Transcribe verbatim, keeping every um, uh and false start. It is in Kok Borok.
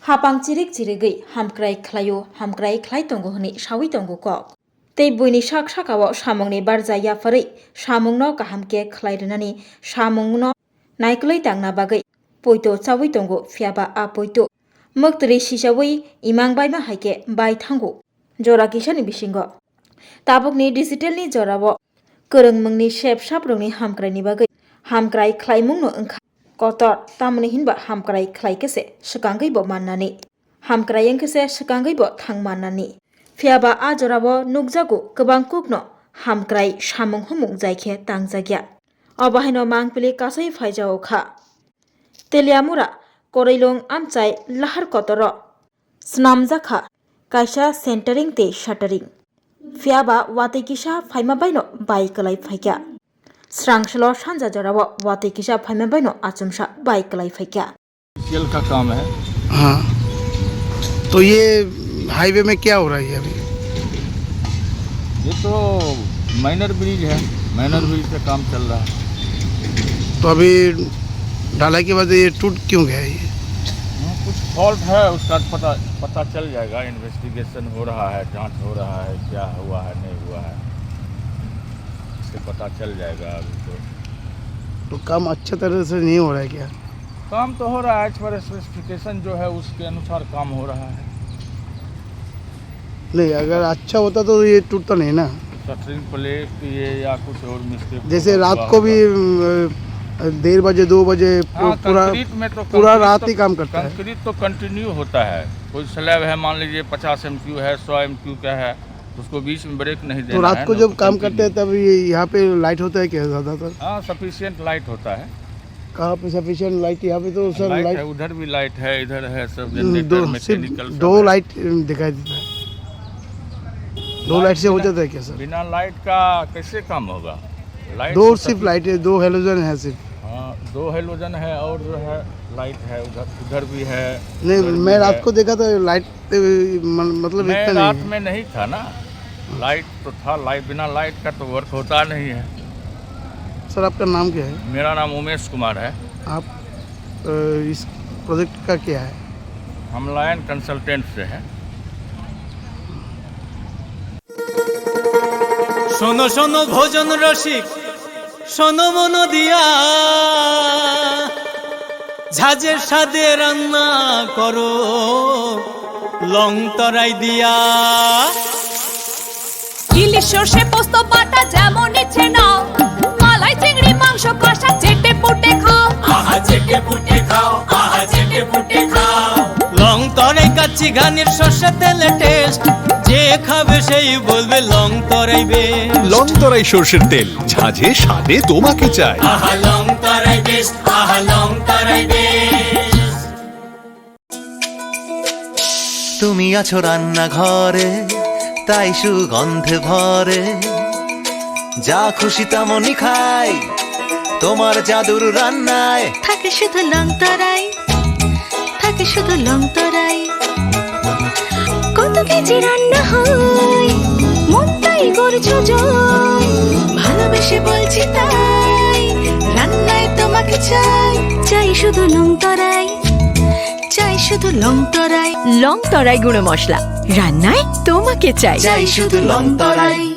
Hapang chirik chirigwi hamkrai khlaio, hamkrai khlai tongo hwnwi sawi tongo kok. Tei buini sak sakao samungni barja yapharwi samungno kaham khe khlai rwnani, samungno naikolwi tangna bagwi poito chawi tongo, phiyaba a poito mwktwrwi sichawi imang baima hai khe bai thango jora kisani bisingo. Tabukni digitalni jorao kwrwngmungni sep saprokni hamkraini bagwi hamkrai khlaimungno wngkha kotor, tamoni hinba hamkrai khlai khe se swkangwi bo mannani. Hamkrai wngkhe se swkangwi bo thang mannani. Phiyaba a jorao nukjago kwbang kokno hamkrai samung humung jai khe tangjakya. Obo haino mangpili kasai phaijago kha. Teliamura Koreilong amchai lahar kotoro swnamjakha kaisa centering tei shuttering. Phiyaba watwi kisa phaima baino bai kwlai phaikha. Srangselo sanja jorao watwi kisa phaima baino achomsa bai kwlai phaikha. CL का काम है। हाँ, तो ये हाईवे में क्या हो रहा है ये अभी? ये तो माइनर ब्रिज है, माइनर ब्रिज का काम चल रहा है। तो अभी ढलाई के बाद ये टूट क्यों गया ये? हाँ, कुछ फॉल्ट है, उसका पता, पता चल जाएगा। इन्वेस्टिगेशन हो रहा है, जांच हो रहा है, क्या हुआ है, नहीं हुआ है, इससे पता चल जाएगा अभी तो। तो काम अच्छे तरह से नहीं हो रहा है क्या? काम तो हो रहा है, पर स्पेसिफिकेशन जो है उसके अनुसार काम हो रहा है। नहीं, अगर अच्छा होता तो ये टूटता नहीं ना। शटरिंग प्लेट ये या कुछ और मिस्टेक जैसे होगा, रात हुआ को भी, होगा। अम, डेढ़ बजे, दो बजे पू-, हाँ, पूरा, कंक्रीट में तो पूरा कंक्रीट रात तो, ही काम करता है। कंक्रीट तो कंटिन्यू होता है। कोई स्लैब है, मान लीजिए पचास एमक्यू है, सौ एमक्यू का है, उसको बीच में ब्रेक नहीं तो देना रात है, को ना जब तो काम कंटिन्यू। करते हैं तब ये यहाँ पे लाइट होता है क्या ज़्यादातर? हाँ, सफिशिएंट लाइट होता है। कहाँ पे सफिशिएंट लाइट? यहाँ पे तो सर लाइट लाइट है, उधर भी लाइट है, इधर है, सब हम्म, जनरेटर, दो, सिर्फ मैकेनिकल सब दो है। लाइट, अम, दिखाई देता है। दो लाइट लाइट से हो बिना, जाता है क्या सर? बिना लाइट का कैसे काम होगा? लाइट दो तो सिर्फ सफिश-, लाइट है, दो हैलोजन है सिर्फ। हाँ, दो हैलोजन है और जो है लाइट है, उधर, उधर भी है, नहीं, उधर भी मैं रात है। को देखा था लाइट, अ, मन-, मतलब मैं इतना नहीं रात है। में नहीं था ना, लाइट तो था, लाइट, बिना लाइट का तो वर्क होता नहीं है। सर, आपका नाम क्या है? मेरा नाम उमेश कुमार है। आप, अ, इस प्रोजेक्ट का क्या है? हम लायन कंसल्टेंट से हैं। শোনো শোনো ভোজন রসিক, শোনো মন দিয়া, ঝাঁঝের স্বাদে রান্না করো লং তরাই দিয়া। ইলিশ সর্ষে পোস্ত বাটা যেমন ইচ্ছে নাও, মালাই চিংড়ি মাংস কষা চেটে পুটে খাও। আহা চেটে পুটে খাও, আহা চেটে পুটে খাও। লং তরাই কাচ্চি ঘানির সর্ষে তেলে টেস্ট, যে খাবে সেই বলবে লং তরাই বেস্ট। লং তরাই সর্ষের তেল, ঝাঁঝে স্বাদে তোমাকে চাই। আহা লং তরাই বেস্ট, আহা লং তরাই বেস্ট। তুমি আছো রান্নাঘরে, তাই সুগন্ধে ভরে। যা খুশি তেমনই খাই, তোমার জাদুর রান্নায়। থাকে শুধু লং তরাই, থাকে শুধু লং তরাই। কত কেজি রান্না হয়, মনটাই করছো জয়। ভালোবেসে বলছি তাই, রান্নায় তোমাকে চাই। চাই শুধু লং তরাই, চাই শুধু লং তরাই। লং তরাই গুঁড়ো মশলা, রান্নায় তোমাকে চাই। চাই শুধু লং তরাই।